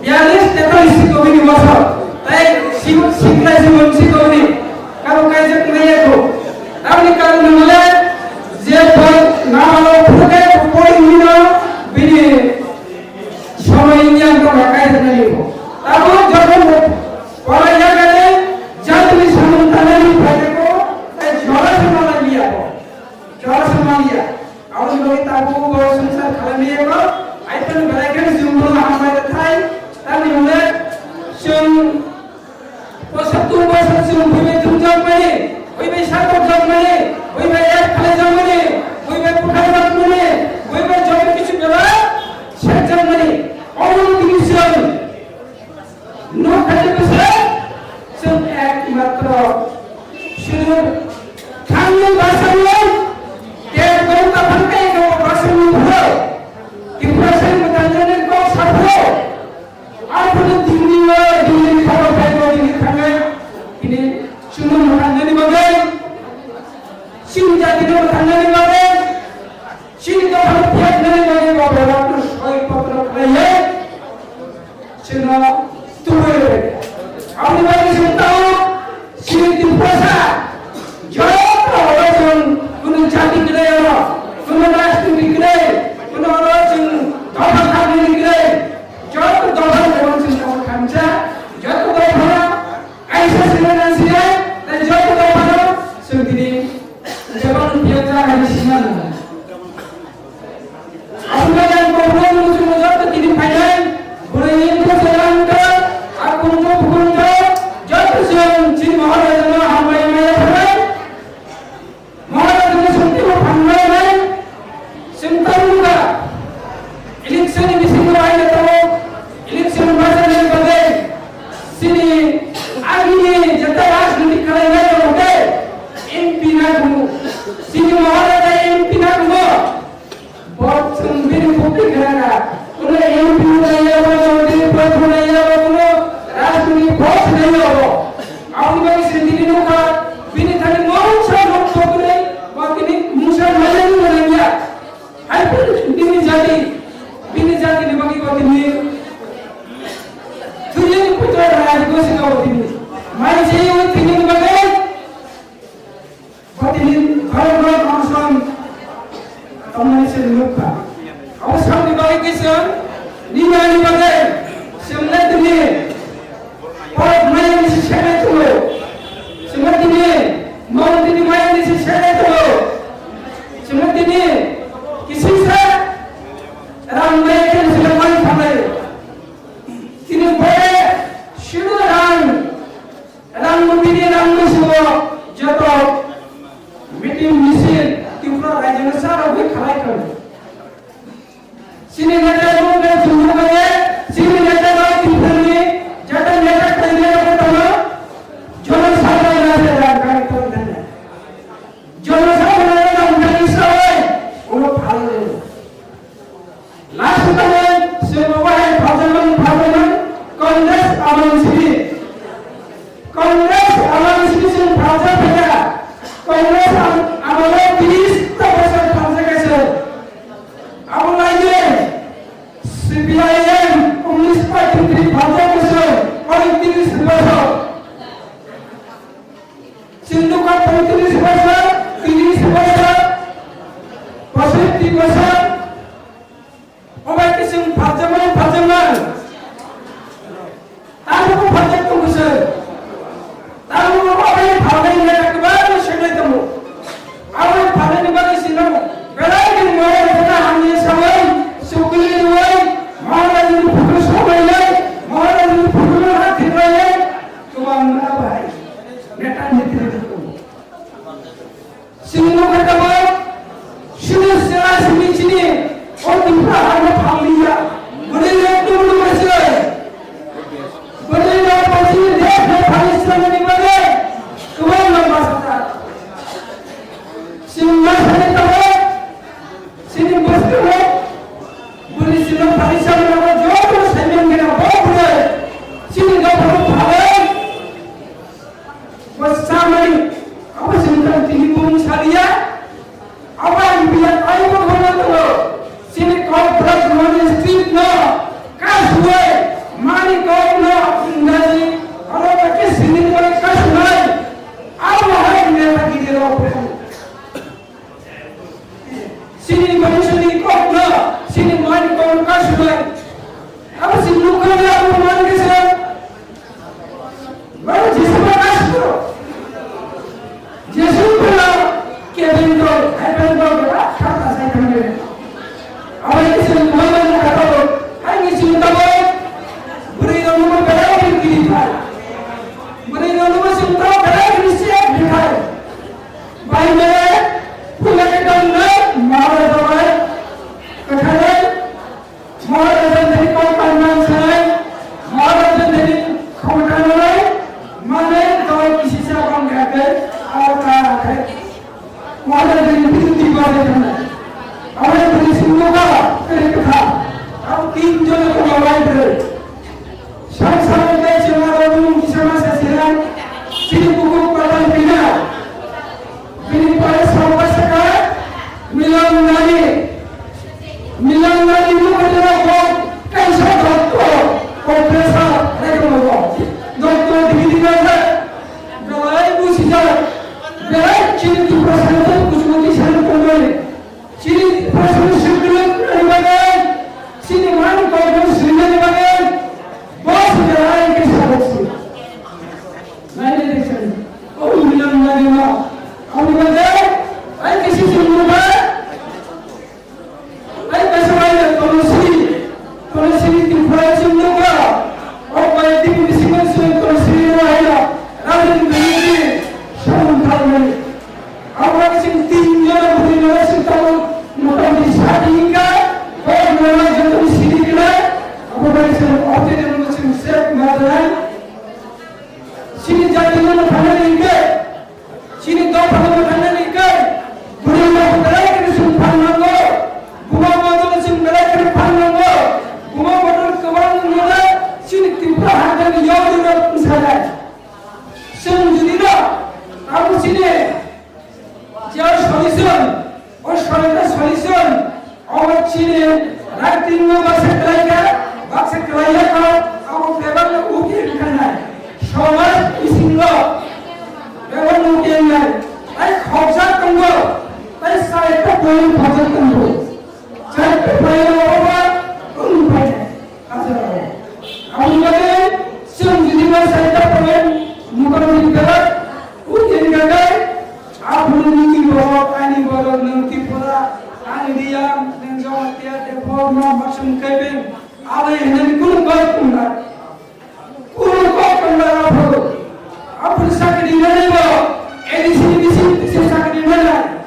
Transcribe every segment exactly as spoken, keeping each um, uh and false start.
Biyalish tetallish sikobini bosor, tai sib-, siklai sibon sikobini kabo kaijak nai eko. Tamni karon hwnle je boi namalo phuke boi hino bini somoi yang tongkha kaijak nai eko. Tabo jokhon bo pora yagale jatni samung tanani phaikhe bo tai jora se manliya bo. Jora se manliya. Aboni bagwi tabuk bo swngchar khlaimaya bo. Aitani belai kheno chwng bono hambai rwthai. Tamni hwnle chwng posattu bosor chwng buibai thumjakmani, buibai satorjakmani, buibai rep khlaijakmani, buibai butharjakmani, buibai joto kichu bebak sekjakmani. Omo tini chwng Nuk khachi bwswk chwng ekmatro sudur thangwi bwswk tei gom kaphang tei gom bwswk ni phuru Tiprasani mwtangjani kok saphuru. Arphuru dingni o dingni khobor phaibo dingni thangnai tini chwngno mwtangjani bagwi chini jatino mwtangjani bagwi chini dophano phiyaknani bagwi bo borokno soi potro khlaiwi chwngno tubui rwbaikha. Aboni bagwi chwng tao chini Tiprasa joto oro chwng kunu jati kwrwi oro, kunu rajniti kwrwi, kunu oro chwng dopha khamni kwrwi, joto dopha ni oro chwng tamo khamsa, joto dopha kaisa sina nang sinai, tei joto dopha no chwng tini jebon phiyokjak hai sina nang. Aswk yang kobro muchung joto tini phainai, bwrwi ni bwswk ang kha, a kungju bukhung kha, joto chwng chini Maharaja no hambai maya phainai. Maharaja no chwng teibo phangnai nai, chwng tamo nukha. Election ni bisingo aina tongo, election bachani bagwi chini agini jeta rajniti khlainai rok tei M P na kumu, chini Maharaja M P na kumu. Bo chwng bini bukti khnakha. Kuno M P nai yabo, mantri pradhan nai yabo, kuno rajniti boss nai yabo. Aboni bagwi chwng tini nukha, bini thani mungsa nuk pogwnai, bo tini mungsa manani mananya. Hai bini jati, bini jati ni bagwi bo tini thwiyani putra rajgo sika bo tini. Mai chaywi thwiyani bagwi Bo tini khoroknwi onson tongmani se nukha. Abo samni bagwi khe chwng nini ani bagwi chwngno tini borok mayani se senai tongo. Chwngno tini mantri ni mayani se senai tongo. Chwngno tini kisisa rang maya khe chwngno mai thanglai. Tini bore sino rang Phulai tongno Maharaja bai kwtharwi Maharaja thani kok kanmang sanai, Maharaja thani khongtanai, mane dol kisisa bang khakai, aro ta khakai. Maharaja thani biduti bajai thangnai. Aro thani singno ba kere kwtha. Aro tin jona ko lawai bere. Sang sang de chema ro mung kisama sasira. Sini buku patal pina. Bini pore sampasaka Milan Nani. Milan Nani no kotoro ko kaisa doktor, professor, rekomoko. Doktor degree nangkha. Belai busijak. Belai chini Tiprasa no kuchumuti san tongmani. Chini Tiprasa no sikri nani bagwi. Chini man kok no sikri nani bagwi. Boss belai kisa boksi. Nai de sani. Oh, Milan Nani ma. Ang bagwi. Ai kisi singmo ba. Ai kaisa bai na kono sini, kono sini Tripura sini nukha. O bai tini bisingo sini kono sini no haila. Rajini bini samung thalmani. Abo bai sini tin jona bui no sini tamo motamoti sati hingka. Bai no joto sini kena. Abo bai sini object no sini set madran. Sini jati no thana hingke. Chini dophano mwthangna ni kai, bwrwi rok belai kheno chwng phan nango, buma bodol chwng belai kheno phan nango, buma bodol kwbang wngmano chini Tripura hangkani yokni rok wngsanai. Chwng jodi no abo chini je solution, o solution, solution, Obo chini rating no baksa kwlai kha, baksa kwlai ya kho, abo bebak no uki wngkha nai. Somaj bisingo bebak no uki wngnai. Tai khokjak tongo, tai sai ta point khokjak tongo. Sai ta point obo wng pai nai. Abo bagwi chwng jodi ma sai ta point, motamoti bebak uki wngkha khe, Aphuru nini borok, ani borok, nwng Tripura, ani Riyang, nwng Jamatia, Depok, Noakhali, Kaibeng, abo hinani kunu kok tongnai. Kunu kok tongnai aphuru. Aphuru sakri nani bo, A D C ni bising tisi sakri nani.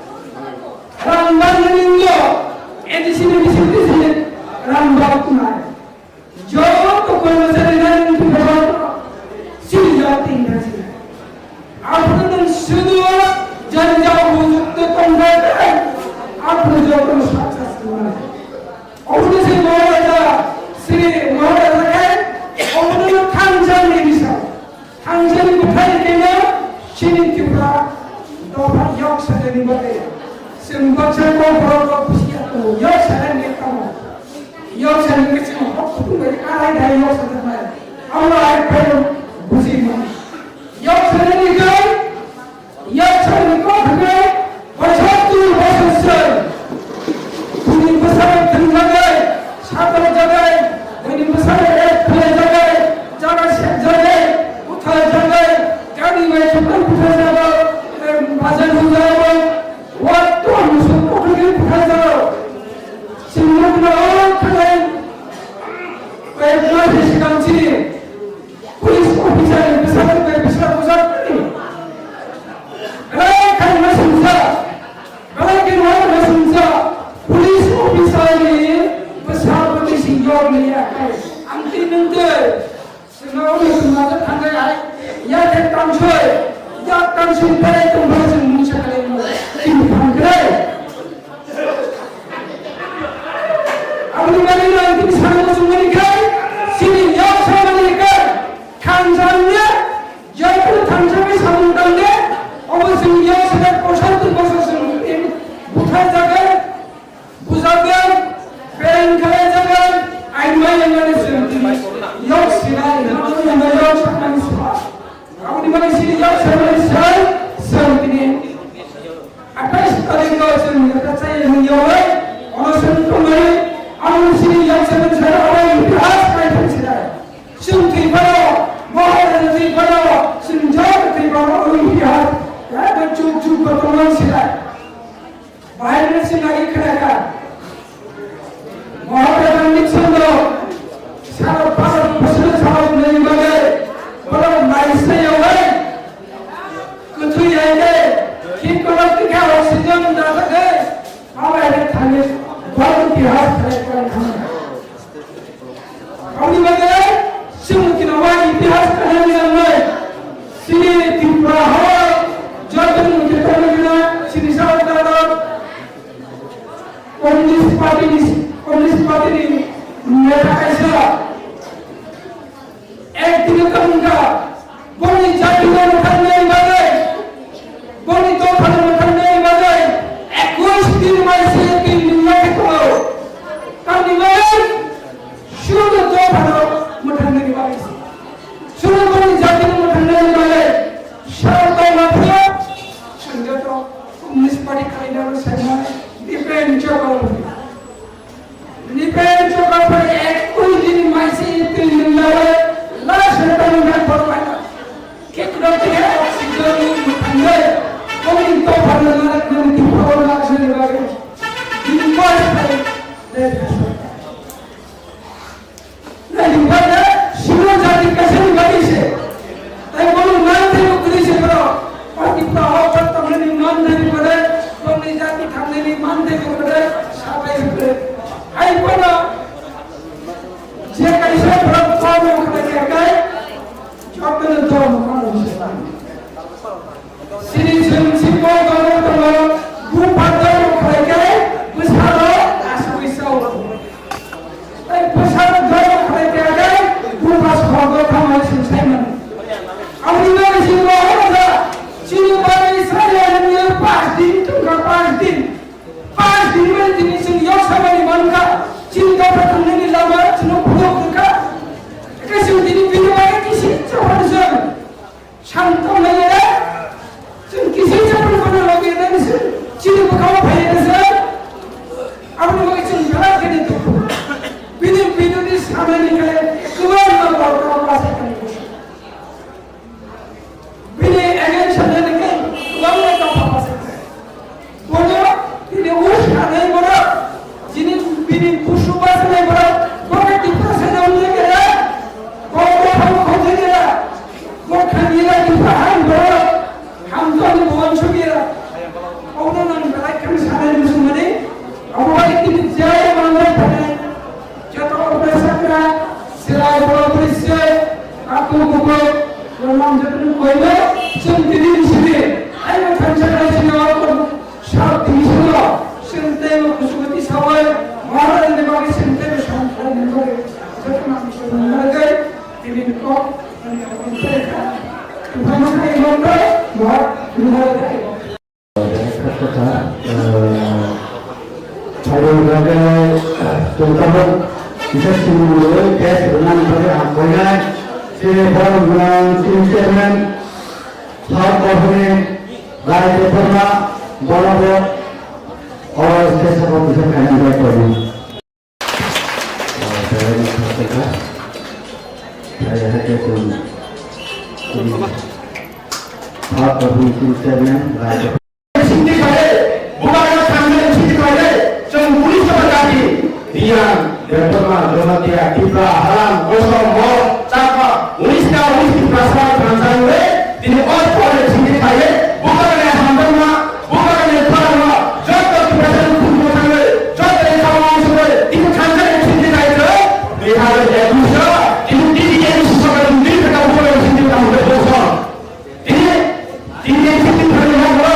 Rang bang nani bo, A D C ni bising tisi rang bang tongnai. Joto kormochari rang ni bebak sini jawab tingkha sini. Aphuru nwng sudu jani jawab hujukte tongkha khe, aphuru joto no saksa sini. Obono se Maharaja, Sri Maharaja khe, obono no thangjani bisa. Thangjani bwthai khe no sini Tripura dopha yok sajani bagwi. Chwng baksa kok borok rok busiya tongo, yok sajani tamo. Yok sani khe chwng hok kutung bai arai dai yok sajaknai. Amo ai phai buji mani. Yok sani ni kai, yok sani ni kok hwnwi, bosor tu bosor soi. Bini bwsarok thwngjagai, satorjagai, bini bwsarok ek thwngjagai, jaga sekjagai, butharjagai, gari bai thwngwi butharjago, bazar hujago, Watto musuk kothokni bwkhaijao. Chini nukna o khlai kayakma se swkang chini police officer ni bwsakni bai bwsla bujak ni. Belai khaima sumsa, belai khe nukna sumsa, police officer ni bwsa bwtwi si yokni yakhai. Ang twi nwng twi. Sino uni sumajak thangkai hai, ya khe tansoi, ya tansoi berai tongphai chwng mungsa khlai mano, chini thangkrai. Aboni bagwi no ang tini sana muchungmani khai, chini yok samani khai, thangjani, joto thangjani samung tangde, obo chini yok sajak bosor twi bosor chwng tini buthar jagai. Bujagwi, bereng khalai jagwi, ain mai yang mani sirang tini. Yok sinai, yok sinai, yok sakmani swa. Aboni bagwi sini yok sakmani sal, sal tini. Athais tarik o chwng kachai yang yawai, ono chwng tongmani, amo sini yok sakmani sal, abo itihas kai thang sinai. Chwng thwi phano, Maharaja thwi phano, chwng jor thwi phano, abo itihas, ya, chuk chuk ko tongmani sinai. Bahai no se nagi khna kha. Mahatma Gandhi sondo saro pasal pasal saro nai bagai. Boro nai se yawai. Kuthwi yai de. Ki kono ki Bhagwan Tihas khlai khlai thangna. Aboni bagwi chwng kinaba itihas kaham nangnai. Chini Tripura hao jotoni mukhe tongna gwnang chini South Dadar Communist Party ni, Communist Party ni neta kaisa. Ekdin wngkha, boni jatino mwthangnaini bagwi, boni dophano mwthangnaini bagwi ekush din bai se tin din yakhe tongo. Tamni bagwi sudo dophano mwthangnaini bagwi se. Sudo boni jatino mwthangnaini bagwi sal tongma phano chwng joto Communist Party khlainani saimani Dipen Chokor. Nipen chokor pai ekui dini maisi tui ni lawe la setan ni bor pai. Kekro te oxygen ni muthangai. Koni to pharna na koni ti pharna na sini bagi. Dini bor pai. Nai di bor na sino jati kasini bagi se. Tei bono man tei kwrwi se borok. O Tipra hok bar tongmani man tei kwrwi, bongni jati thangnani man tei kwrwi, sabai kwrwi. Hai bono je kaisa borok komo khlai khe kai, jotono jomo komo se. Sini sini si bo komo tongo, bu patang khlai kai, bwsalo asugwi sao. Tei bwsarok joto khlai khe agwi buphang sorgo thangnai chwng sai mano. Aboni bagwi chwng rohorjak, chini bagwi Israilni pash din tongkha, pash din. Pash din bai tini chwng yok samani mankha, chini dopha thangnani lama chwngno phunuk rwkha. Eke chwng tini bini bagwi kisi chaphan chwng. Santong nai ya, chwng kisi chapang kono logi nani se, chini bwkha o phai nani se, aboni bagwi chwng belai kheno dukhu. Bini, bini ni samani khe kwbangma borok no pasa kani. Bini against sanani khe kwbangma tongma pasa kani. Bono tini us hanai borok, chini bini busu basanai borok, bo khe Tiprasa na wngya kera, bo bo bo khojai kera, bo khani la Tipra han borok, ham to ani bo uansuk kera. Obo nang belai khani sanai muchungmani, obo bai tini jai manjak thani. Joto uansukra, sirai boro bwrwi se, aku kuku, romang joto ni koino, chwng tini ni simi, ai ma thansa kai sini oro. Sab tini salo, chwng teibo kuchugo tisawai, Maharaj ni bagwi chwng teibo sam khlaini bagwi, joto nang chwng nang bagwi, tini ni kok, ani kok ni tei kha. Tufano khai monto, Maharaj ni bagwi. Phaiyung bagwi, chwng tabuk kisa simi bagwi, gas rwnani bagwi ang koinai, chini borok gwnang, chini chairman, South Bormani, Rai Debbarma, bono bo, oro stage o kisa khaina bai koinai. Sindi kare, bubagra sangre sindi kare, chwng unis jati, Reang, Debbarma, Jamatia, Tipra, Halam, Kosom, Mog, Chakma, unis ta unis Tiprasa thansa hwnwi, tini o pore sindi kare, bubagra hamjakma, Bubagrani khorangno joto Tiprasani khumbo thangwi, joto ni samung sugwi, tini thansa ni sindi kaitor, dui hajar ekush o, tini T T M C sorkar ni twi thaka bubagrani sindi tamo khe bosong. Tini, tini sindi thani haklo,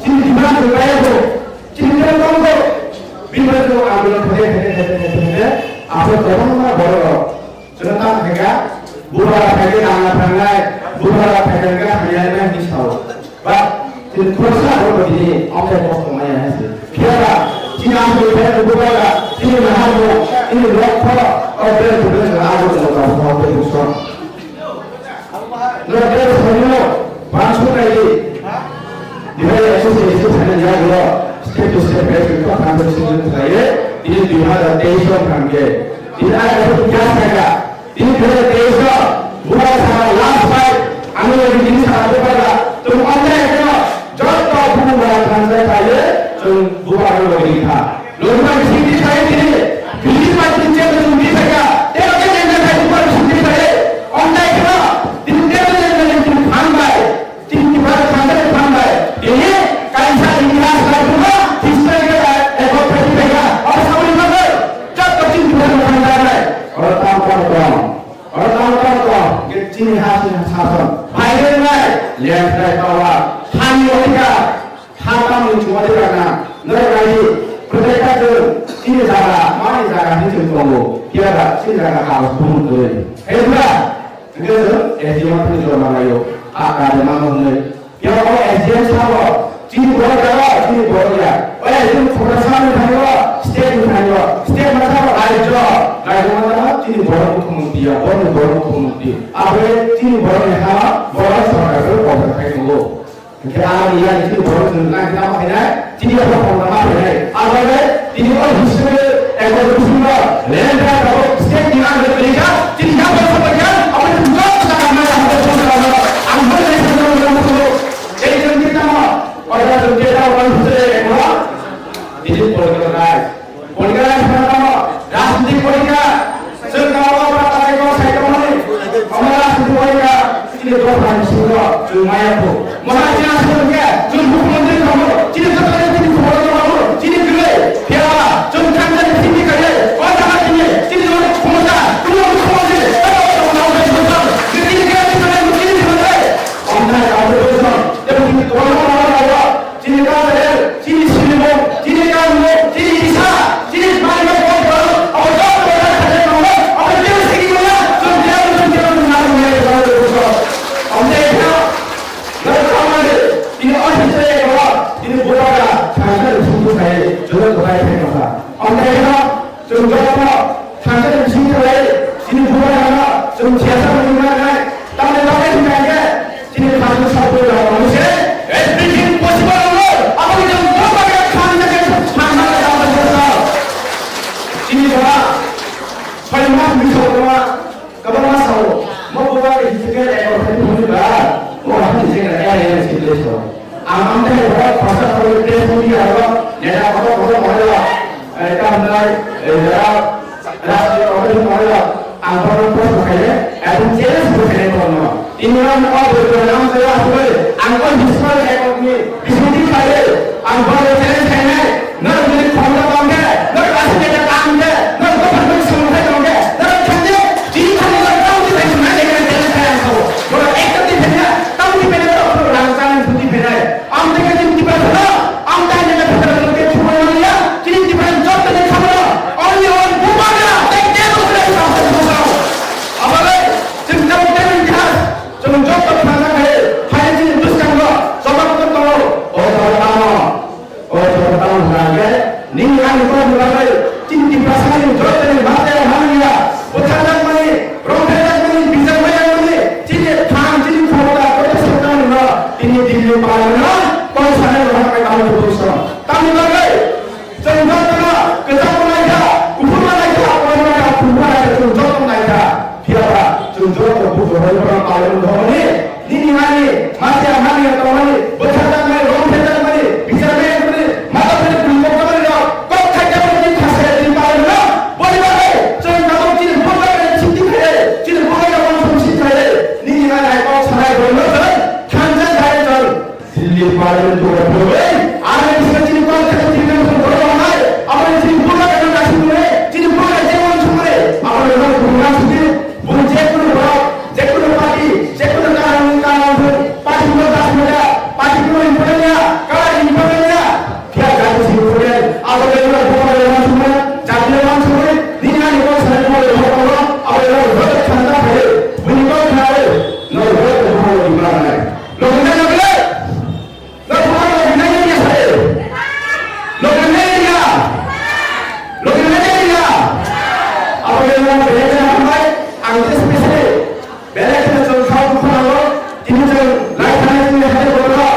tini demand rwkha yakho, tini khe tongo, bini bagwi tongo andolon khaide, khaide, khaide, khaide, khaide, aswk kwbangma borok rok. Chwng tamo khaikha, bubagra phaikhe nangna thangnai, bubagra phaikha hwnkhe hamya hwnwi sao. Ba, chini khoroksa borok bo tini amchai kosto maya hai se. Phiya ba, chini amchai phai bubagra, chini naharmung, chini nokphoro, o bere bere chwng abo chwng abo abo chwng. Norok tei saimano uansuk nai di. Dibai association saimani yagulo step to step back to back transition khlaiwi tini dui hazar teis o thangkhe. Tini a kaisa ikhlas thangkha. Tini dui hazar teis o bubagra sakha last fight. Ano tini sakha bubagra. Chwng onjak ekno joto bubagra translate khlaiwi chwng bubagra logi kha. Longmai singti sai tini, bilis mai tini chek tini tini saka, tero ke tini sai bubar singti sai, onjak kena, tini tero tini tini tini phan bai, tini tini bar phan bai phan bai, tini kaisa tini ras bai bubar, tini sai ke eko Chini ha chini ha sason. Bhairwnai, lengthai power. Hani odhikar, ha tamni chumari rana. Norok nai, protector chwng, chini jaga, mani jaga hinwi chwng tongo. Phiya ba, chini jaga ha bumung kwrwi. Hezra, hingke chwng S D M thani jorma laio. Ha kare mano hinwi. Phiya o S D M sabo, chini borok jaga, chini borok ya. O S D M khopra sabo thani o, state ni thani o. State ma sabo rajyo, rajyo ma sabo chini borok mukhyamantri ya, borok ni borok mukhyamantri. Abo chini borok ni ha, borok sorkar ko kok khai tongo. Hingke ani ya chini borok chwng nang tamo khainai, chini borok kok ma khainai. Abo le chini o history eko bisingo land right abo state ni ang le khainai, chini ya borok kok ya, abo chini borok kok ma khainai, abo chini borok kok ma khainai. Ang bo le chini borok kok ma khainai. Ei chwng ni tamo, o ya chwng ke tamo history eko, chini borok kok nai. Political rajniti, rajniti politika, chwng tamo o pura patai kok sai tongmani, omo rajniti politika, chini dophani bisingo chwng maya kho. Moha chini aswk hwnkhe, chwng mukhyamantri tongo, chini dophani chini khobor tongo, chini kwrwi, phiya ba, chwng thangsa ni simi kaiye, o jaga chini, chini dophani khomota, chini mukhyamantri, chini kwrwi, chini kwrwi, chini kwrwi, omthai kabu dophani, tei chini kwrwi, chini culture, chini sinimung, chini kanmung, chini kisa, chini manmung, abo joto bai khajaimung, abo kebo sigi manya, chwng kebo, chwng kebo, chwng nang manya, chwng nang manya. Omo de kha, nang khamani, chini office de kha, chini bubagra, thangsa ni sumbu khai, chwng bai khai kha. Omo de kha, chwng joto thangsa ni bising khlai, chini bubagrano chwng siyasa nungna nai, tamni bagwi hwnkha khe chini khajang sabwi rok mani se, everything possible wngo, aboni chwng bubagra khan khe khan khe khan khe khan khe khan khe. Chini baba, soi mas bising tongma, Kwbangma sao, mo bubagra history record khai phunukha, mo hai history record khai phunukha. Ang amtwi hai borok khoroksa khoroknwi press media o neta kotor kotor manwi rok, eh, tamo hwnai, eh, jara rajniti kotor manwi rok, ang borok post bo khainai, ebong challenge bo khainai borokno. Tini ang o borokno ang jora asugwi, ang o history record ni bisingtwi khlaiwi, ang borokno challenge khainai. Norok bini khoroksa tong khe, norok aswk khe tang khe, norok dophani bagwi samung khai tong khe, norok thang di, chini thani norok tamo twi bai swngnai, ekhe tele khai ang sabo. Norok ekta twi phai ya, tamo twi phai norok phuru rang chani phuti phai nai. Ang twi khe chini Tiprasa no, ang tai nai phai norok khe thumai mani ya, chini Tiprasa joto ni khamano, only one Bubagra, tei tebo khlai samung khai tong kha. Abo le, chwng tamo tei ni jahaj, chwng joto thangna khai, hai chini bwskango, jobab khe tongo, o jora tamo. O jora tamo hwnka hwnkhe, nini ani kokni bagwi chini Tiprasani jotoni mate hamya, bwtharjakmani, romphaijakmani, bijapmani, chini phan, chini khoroksa, kotor soknani no, tini Delhi Parliament no kok sanai rohornai tamo tubui song. Tamni bagwi chwng jotono kwchangbo naikha, kuphurbo naikha, kotorbo naikha, phungbo naikha, chwng jotono naikha. Phiya ba chwng joto bujo rwui bono Parliament rohormani, nini hani, masiya hani tongmani, bwtharjakmani, romphaijakmani, bichar maya wngmani, mata phani bwrwi moktamani rok kok khaijak wngwi khasaya tini Parliament no. Boni bagwi chwng tabuk chini bubagrani chimti khainai, chini bubagrani uansukmung chimti khainai, nini hani hai kok sanai borokno chwng thansa khainai chwng. Delhi Parliament bubagra phunugwi, ani bisingo chini kok khe chini kok khe borok wngnai, aboni chini bubagrano naising mwnwi, chini bubagra je uansuk mwnwi, aboni uansuk mwnwi, boni je kunu borok, je kunu party, je kunu kanang, kanang thung, party no das manya, party no important ya, color important ya, phiya jati si important, aboni uansuk mwnwi, jati no uansuk mwnwi, nini ani kok sanai bubagra phunugwi, aboni uansuk mwnwi, thanda phai, boni kok khnai, no uansuk mwnwi, Logi nai logi le. Lo phano logi nai ya sai. Logi nai ya. Logi nai ya. Abo le mo bere na hambai. Ang je specially bere ke chong khau khau lo. Tini chong lai thani tini hade bolo.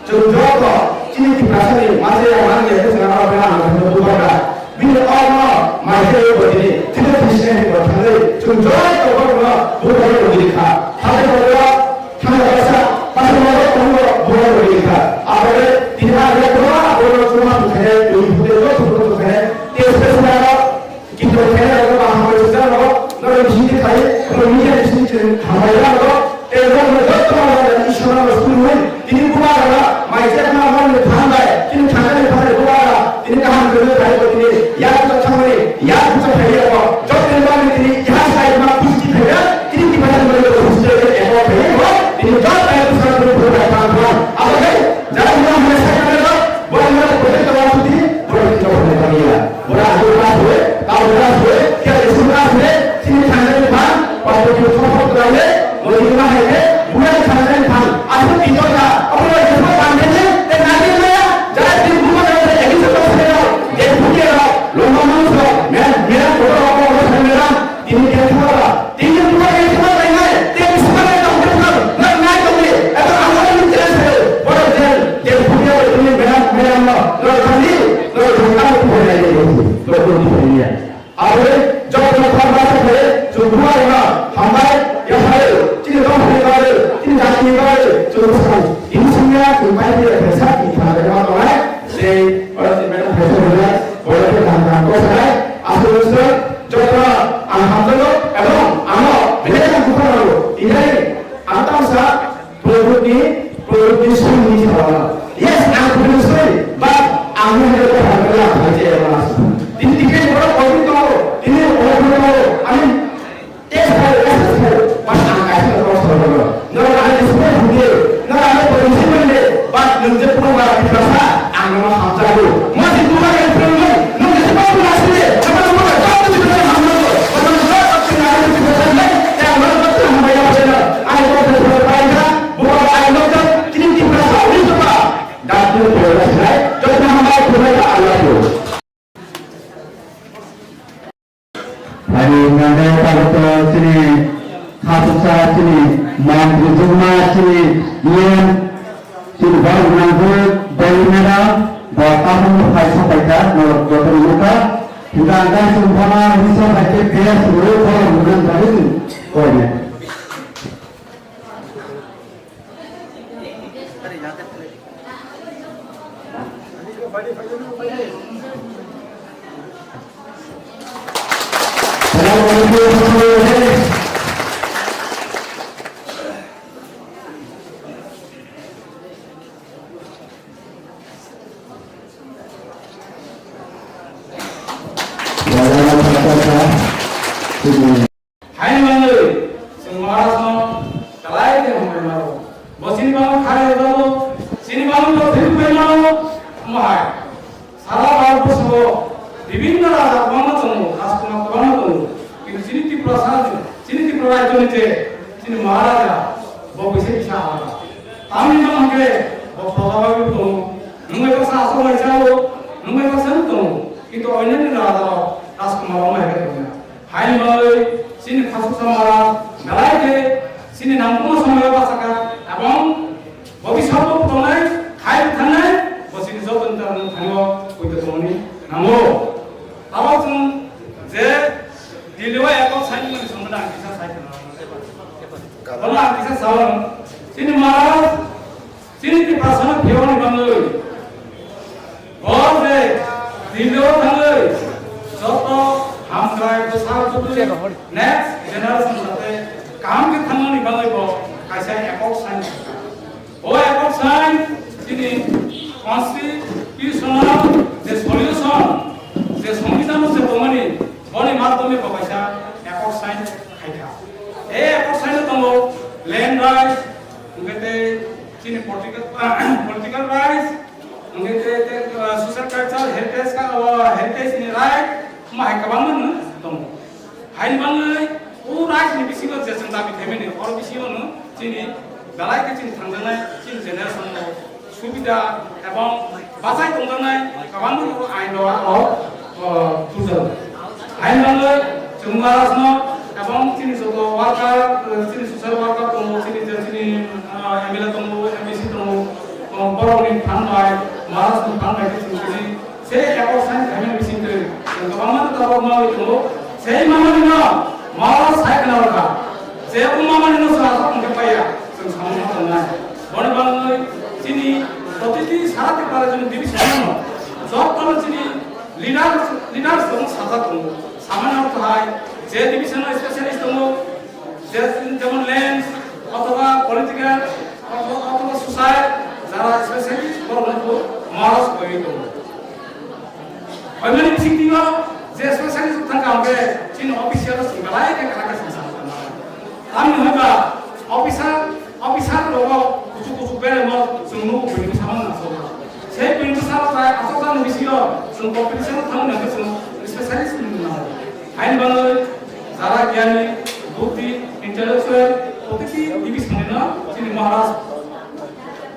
Chong joto tini Tiprasa ni mase ya man ya ke chong abo bere ang khau khau ba. Bini omo maise bo tini, tini Christian ni bo thangwi, chwng joto borokno bubagra rwgwi kha. Hathai borok thangwi kaisa, kaisa borok tongo bubagra rwgwi kha. Aboni tini a ya kwbangma borok chuma tongkhe, twi hute joto borok tongkhe, tei special aro kinto khe aro bahai swijak aro, norok bisingtwi khai, norok media bisingtwi chwng hambai aro, Tei norokno jotono Ishwarno sumui, tini bubagrano mai chekma mani phan bai, tini thangani phan bubagra, tini kaham kwrwngwi phaibo tini yak buchok thangmani, yak buchok phaiya bo, jotoni bagwi tini keha sai ma kusti phaiya, tini kibajan bai bo kusti Tini bubagra khe ma lainai, tei bwskango tong tong tong, nang nai tongdi, eba ang oro nini challenge khaio, borok je, je phunukya bai tini madam, madam no, norok thangdi, norok thangdi, abo bubagra nai tongdi, norok tongdi phai ya. Abo jotono khoroksa khe, chwng bubagrano hambai, yaphai, chini rong phai bai, chini jati bai, chwng bwskango, tini singya, chwng bai phai ya, phai sa, tini thang bai ma tongnai, tei oro chini madam phai sa, borok khe kaham kaham kok sanai, aswk aswk, Jotono ang hamjago ebong ano belai ang buphang nango. Tini ang tamsa Prodotni, Prodotni songni sawano. Yes, ang Prodotni song, but ang no hino ko hamjagla hamjagla. Tini tini ko ko ko ko, tini ko ko ko, I mean, test hai, test hai, but ang kaisa ko sawano. Norok ano display video, norok ano position mande, but nwng je program Tiprasa, ang nono hamjago. Masi bubagra phwrwngmung, nwng je bubagra sile, sabono bubagra joto Tiprasa hamjago. Sabono joto Tiprasa nai, tei ang nono joto hambai ya phwrwngno. Ani joto Tiprasa paikha, bubagra ai nokjak, chini Tiprasa uri joto. Doctor Tiprasa sinai, joto hambai phwrwngnai ba I love you. Phaini hwnkhai tabukto chini khasuksa chini mantri jwkma chini E M chini borok nangkuk Dolly madam bo tabukno phai sapaikha norok jotono nukha. Hwnkhai ang kaisa phano hwnwi sapaikhe best role borok nang thangwi chwng koinai. Haini bagwi chwng Maharajno belai khe hambai mano. Bo chini bagwi kharwi rwjagwi, chini bagwi bo thwi phai mano, omo hai. Sara Bharat borsho bibhinno raja kwbangma tongo, rajkumar kwbangma tongo. Kintu chini Tripura sara, chini Tripura rajyoni je chini Maharaja, bo kisa kisa alada. Tamni bagwi hwnkhe bo proja bagwi tongo. Nwng bai baksa aswk lai chao, nwng bai baksa nwng tongo. Kintu onyaini raja rok, rajkumar rok hai khe tongo. Haini bagwi chini khasuksa Maharaj belai khe chini nangkukma somoio bachakha, ebong bobiswtbo tongnai, hai thangnai, bo chini joto ni thani o poito tongmani nango. Abo chwng je Delhi o ekok sign mani somondo ang kisa sai khna. Bono ang kisa sao, chini Maharaj, chini Tiprasano phiyokni bagwi. Bo je Delhi o thangwi joto hamkrai bwsarok tubui next generation jate kaham khe thangmani bagwi bo kaisa ekok sign kha. O ekok sign chini constitutional je solution, je songbidhan o je tongmani, boni madhyome bo kaisa ekok sign khaikha. E ekok sign o tongo land rights, hwnkhe tei chini political, political rights, hwnkhe tei, tei, ah, social culture heritage ka, ah, heritage ni right, omo hai kwbangma no tongo. Haini bagwi o right ni bisingo je chwng dabi khaimani, oro bisingo no chini belai khe chini thangjaknai chini generation no subida ebong bachai tongjaknai kwbangma no ain rok o, o, tubujak. Haini bagwi chwng Maharajno ebong chini joto worker, chini social worker tongo, chini je chini, ah, M L A tongo, M D C tongo, o, borokni phan bai, Maharajni phan bai khe chwng chini se ekor sign khaimani bisingtwi chwng kwbangma no tabok mawi tongo. Sei mamani no Maharaj sai khna rwkha. Je o mamani no chwng aswk hwnkhe paiya, chwng samung ma tongnai. Boni bagwi chini protiti sara Tripura chini division no jotono chini leaders, leaders tongo, sajak tongo. Samani ortho hai je division o specialist tongo, je, jemon lands othoba political othoba, othoba social jara specialist borok no bo Maharaj koi tongo. Oimani bisingtwi o je specialist thangkha hwnkhe chini official o chwng belai khe kwrak khe chwng samung tangma. Tamni hwnba officer, officer rogo kuchuk kuchuk beremo chwng nugo buini bwskango nangsokma. Sei buini bwskango chai achukjakni bisingo chwng competition o thangmani hwnkhe chwng specialist wngwi nango. Haini bagwi jara giyani, buddhi, intellectual, protiti division ni no chini Maharaj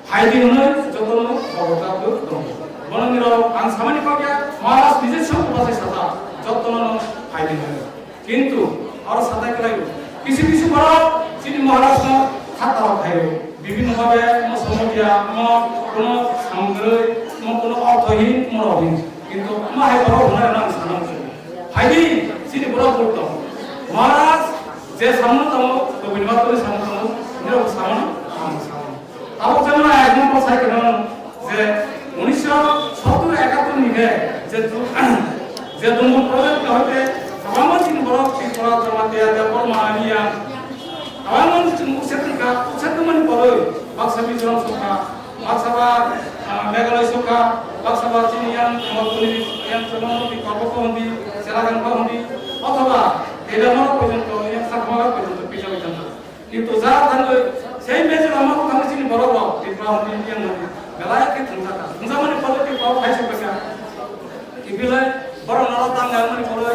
phaidi hwnwi jotono khobor tabuk tongo. Bono nirok ang samani kok ya, Maharaj nije song bachai sajak, jotono no phaidi hwnwi. Kintu Oro satai kwlaio. Kisu kisu borok chini Maharaj no khataro khaio. Bibhinno bhabe mo somotia, mo kono samung kwrwi, mo kono orthohin, mo rohin. Kintu mo hai borok hwnwi ano ang sana muchungo. Hai di, chini borok bul tongo. Maharaj je samung tongo, tobini ma tobini samung tongo, nirok samung, ang samung. Abo jemon ang example sai kheno je unisho sottur ekattor ni je, je du-, je Dumbur project hoite kwbangma chini borok Tripura, Jamatia, Debbarma, Aniya, kwbangma chini ukset wngkha, ukset wngmani boroi baksa Mizoram sokha, baksa ba, ah, Meghalaya sokha, baksa ba chini yang Motuni, yang Chomoni, Korboko hundi, Selagangpa hundi, othoba Telamara porjonto, yang Chakmaga porjonto pisa bai thangkha. Kintu ja thangwi sei Mizoram o thangwi chini borok rok Tripura hwnwi yang mani belai khe thangjakha. Thangjakmani pore Tripura o phai se paikha. Kiphilai borok noro tang yang mani pore,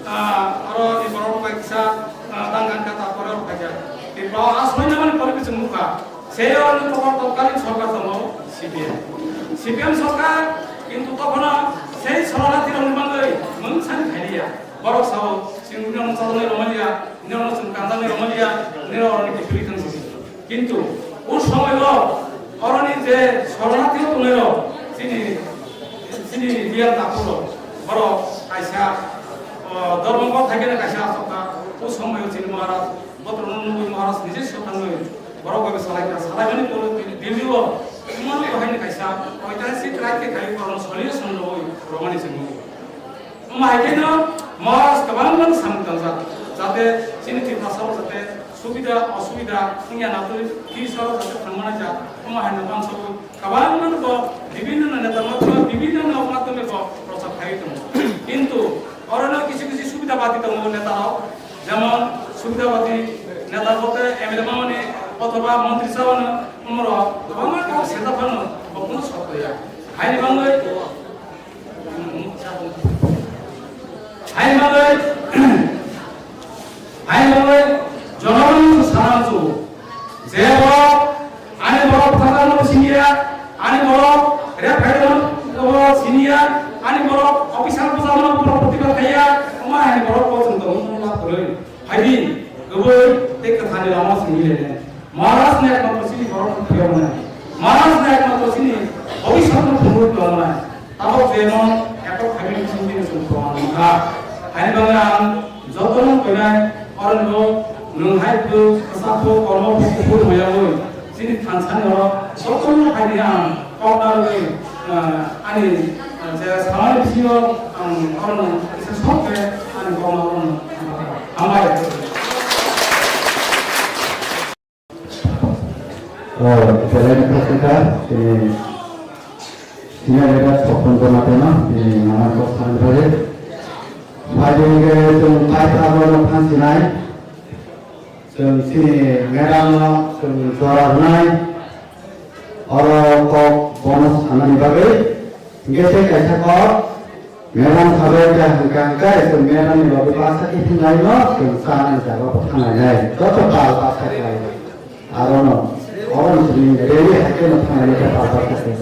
ah, aro ni borok rok bai kisa, ah, tang yang kha ta pore rok phaikha. Tripura o aswk nangmani pore bising nukha. Sei oro ni tokol totkalin sorkar tongo C P M. C P M sorkar kintu tokhono sei sorana tirok ni bagwi mung sani khailiya. Borok sao, chwng nino chajagwi rwmaliya, nino chwng kanjagwi rwmaliya, nino oroni kiphilwi thang sidi. Kintu, o somoio oroni je soranathi tongnai rok, chini, chini real takhuk rok, borok kaisa, o, dormo gothaikhe kaisa achokha, o somoio chini Maharaj, botrono nugwi Maharaj nije swthangwi, borok bai salaikha, salaimani pore Delhi o, emon bahaini kaisa, oitasi try khe khai borokno solution rwui, rwmani se nugwi. Omo hai kheno Maharaj kwbangma samung tangjak, jate chini Tiprasa o jate subida osubida wngya na twi, future o jate thangmana jak, omo hai no bangsago kwbangma bo bibhinno neta matwma, bibhinno nok matwma bo prochar khai tongo. Kintu orono kisu kisu subida bati tongo neta rok, jemon subida bati neta bote M L A mamani othoba montri sabano, omorok kwbangma kok seta phano bo kunu sokya. Haini bangwi Hai bagwi, hai bagwi jonogon sana muchungo. Je borok ani borok bwtharjakmano siniya, ani borok rep khairokno siniya, ani borok officer bwjakmano borok protibad khaiya, omo hai borok bo chwng tongmung lab kwrwi. Hai di, kwbwi tei kwthani lama simi lene. Maharaj ni ekmatro chini borok no phiyok nai. Maharaj ni ekmatro chini bhobishyot no phunuk tong nai. Tabok je no ekok khaimani chini chini chwng proman wngkha. Haini bagwi ang joto no koinai oro no nwng hai bwswk kwchak kho kormo kho kuphur maya wi chini thansani oro joto no hai ni ang kok narwgwi, ah, ani, ah, je samani bisingo ang oro no kisa sok khe ani kok narwgwi hambai. O, belai ni khasingkha, chini senior leader Sopon Jamatia no, chini nangma kok sanani bagwi. Phaidi hwnkhe chwng kaisa abono thansinai, chwng chini madam no chwng jora rwnai, oro kok bono sanani bagwi. Hingke tei kaisa kok, meram sabai kha hingka hingka, chwng meram ni logi baksa kiphilnaino chwng chanai jaga bo thanglainai, joto pal baksa khlai. Arono, oro ni chwng rally haikhe no thanglainai khe pal baksa khe.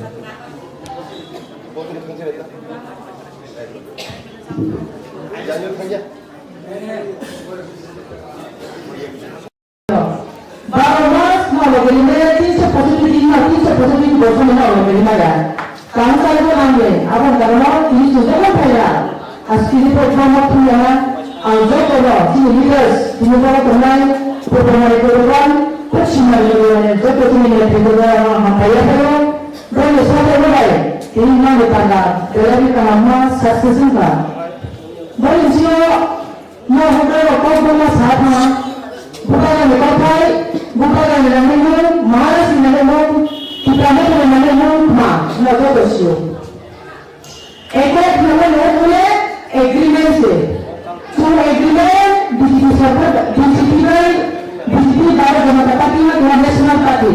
Baro mas no loge ni maya tinso pochoti din no, tinso pochoti din borso ni no loge ni maya. Tang sa ibo nang le, abo ni karon no tini chujak no phaila. Aski ni program no thung ya na, ang joto no, chini leaders, tini boro tongnai, program ni program, kok sima ni joto chini ni program no hampai ya phaio. Boro ni sa phaio bai, tini nang le tang na, bela ni kaham ma, success wngkha. Boro ni sio, Mo hwnwi rok kok buma sa phano, Bubagrani kokthai, Bubagrani nangmung, Maharajni nangmung, Tipra Mothani nangmung ma, no joto sio. Eko khwnamani hwnwi agreement se. Chwng agreement B J P sarkar, B J P bai, B J P Bharatiya Janata Party no National Party.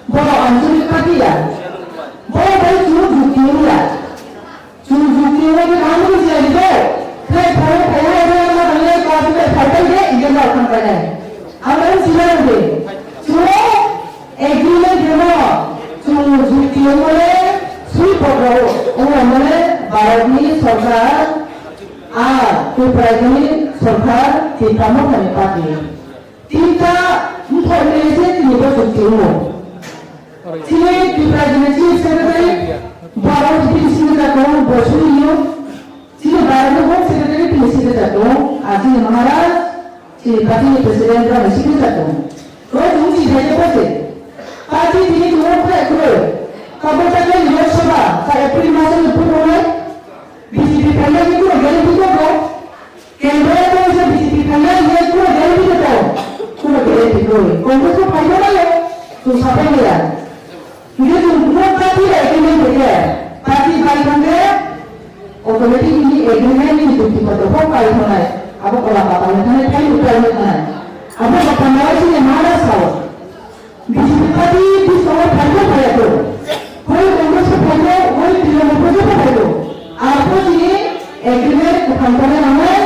Boro anchalik party ya. Boro bai chwng jukti wngya. Chwng jukti wngwi kaham khe siyalibo. Khlai phai phai hai rwna thangwi kok khe phai phai de, ijak rok thang painai. Ang bai sina rwdi. Chwng agreement rwno chwng jukti wngmale swi pokro wngmale Bharatni sorkar, a Tiprani sorkar, Tipra Mothani party. Tinta wngthok ni se tini bo chukti wngo. Chini Tipra Jini Chief Secretary, borok chini sini jato, bo sini yo. Chini barani Home Secretary tini sini jato, a chini Maharaj, chini party ni President rok sini jato. Rok chini chini jato bo se. Party tini tumo khlai khlai. Kabota khlai Lok Sabha, sa April maso ni phuno nai. B J P phainai ni kuno guarantee ko. Kendra to se B J P phainai ni kuno guarantee ko. Kuno guarantee ko. Congress ko phainai na yo. Tu sapai ya. Hindi tu kuno party la agreement ko ya. Party bai thangke. Automatic ni agreement ni tu ti ko to ko pai thonai. Abo kola pata ni thani thai utai ni thai. Abo ko phainai si ni mara sao. B J P party bisingo phaikhe phaiya kho. Hoi Congress phaikhe, hoi Trinamool phaikhe phaikhe. Arpho chini agreement kwthang tongna nangnai,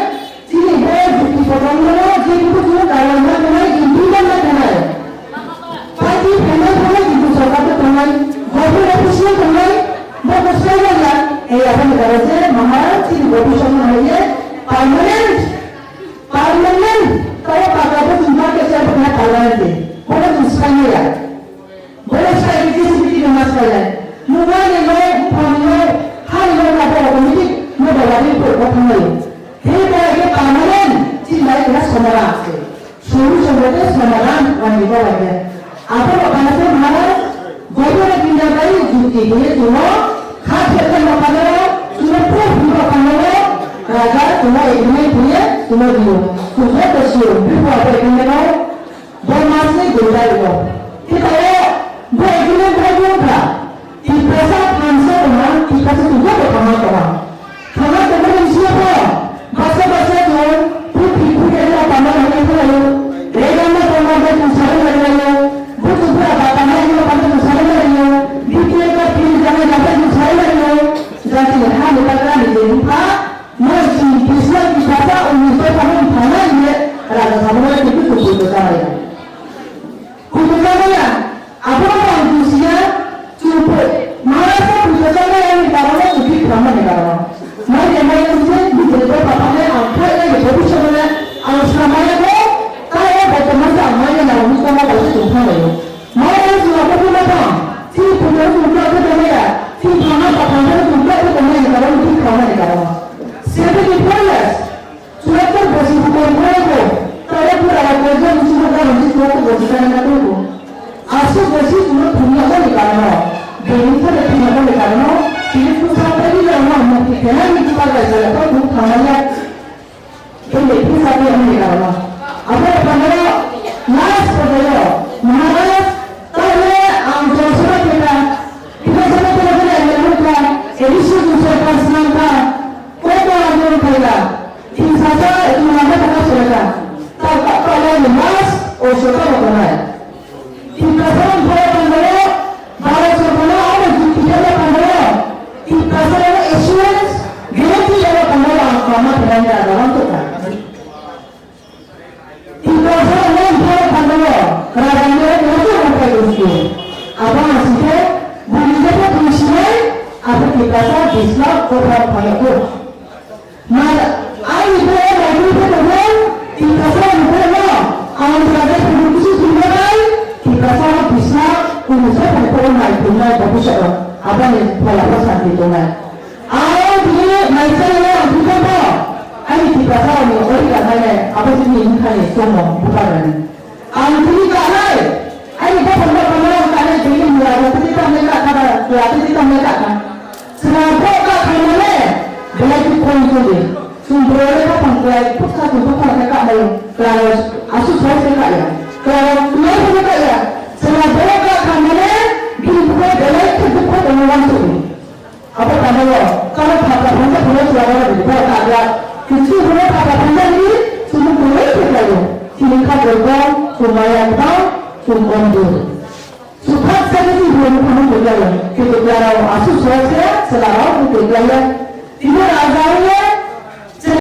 chini bo jukti kotormano je buku chini kailaima tongnai, implement ma tongnai. Party phainai phainai Bipul Sarkar bo tongnai, government official tongnai, bo bo swlailaila, ei aboni karon se Maharaj chini bobiswt no hai ye permanent Parliament, tawa paka bo chwng ma kesa bo na parliament de. Bono chwng swkang ya. Bono swkang ya, J C B ni ma swkang ya. Mungani no, buphangni no, hani no, na bo automatic, no ba wadi ko ko thangai. He ba ye parliament, chwng lai na somara ase. Solution bote somara ani ba wadi. Abo ba kana se mara, Goiboro Pinda bai jukti khe chwngno kha thepna phanaro, chwngno proof rwna phanaro, raja chwngno agreement khe chwngno dio. Chwng joto sio, bini bo abo agreement no bo masni gurjak rwo. Thikao bo agreement bo wngkha, Tiprasa thansa tongma, Tiprasa chwng joto tongma tongma. Thangna tongmani bisingo pho basa basa tong, putri putri no tangma nangya khlaio. Rega no tongma bai tong sari nangya. Butu bura bata nai no tangma tong sari nangya. B P L ka pil jana jata tong sari nangya. Jati ha ni bakra ni je bupha, no si Krishna ki basa uni to tangma thangna ye, raja sabha ni butu butu jana ya. Kubujakmaya, abono ang bujiya, chwng phu-, masa kubujakmaya ni karono chwng khe khlammani karono. Mai de mai khe je bujai bo phapanai ang khlainai ni bobiswt le ang samaya bo, tai o botomani ang mai na ni komo bo se chwng thanglaio. Mai ang chwng abo khe ma thang, chini phuto chwng khe abo tongmaya, chini thangma phapanai chwng khe abo tongmani karono khe khlammani karono. Seventy four years, Chwraikor bosi bukor borok bo, tara pura rok koi jon chwng da rok chwraikor bosi tani na tongbo. Aswk bosi chwngno thumya mani karano, bini thani thumya mani karano, tini kusa tani rok no mukti kena ni kusa bai jala to thum thamaya. Tini kusa tani mani karano. Abo pangaro last pagaro, Maharaj, tale ang josora keta, pura jana pura jana ang lukha, edisho dusho pas nangkha, kota ang lukha. Tiprasa tumrangkhe thangna seleka. Ta ta ta lai mas o sota rotonai. Tiprasa ang phaya pandalo, bara sotana abo jukti jana pandalo. Tiprasa ang assurance, guarantee jana pandalo ang kama thangna dalam tuka. Tiprasa ang phaya pandalo, kerajaan dia kerajaan ang phaya usia. Apa maksudnya? Bumi dia pun usia, apa Tiprasa Islam kota phaya tu. Mai, ani bo mai bo bo bo, Tiprasa ni bo no, ang jaga phunukusu thumbai, Tiprasa no bisna, kunusa phai ko mai thumbai bo bisa ro, abani phola pho santi tongnai. Ang bini mai chai no ang thumbai bo, ani Tiprasa ni ori ka mai nai, abo sini ni khai somo buka rani. Ang tini kanai, ani bopong bopong no kanai tini mura no tini tamne ka kaba, ya tini tamne ka ka. Sera bo ka khamane, belai tu koi tu de. Sum bro le bopong belai putha tu bopong ka ka mai, klaro asu sai se ka ya. Klaro klaro se ka ya. Sera bo ka khamane, bi ko belai tu ko ko wan tu de. Abo tangmani, kamo phatla phunsa phunsa chwla rok ni bo tangya. Kichu hwnwi phatla phunsa ni chumui kwrwi khe khlaio. Chini kha borok chumaya kwbang, chum kondo. Chwphak sa khe chini borok phano kwrwi khlaio. Khe kwrwi rok aswk soya se chwla rok kwrwi khlaio. Tini raja rok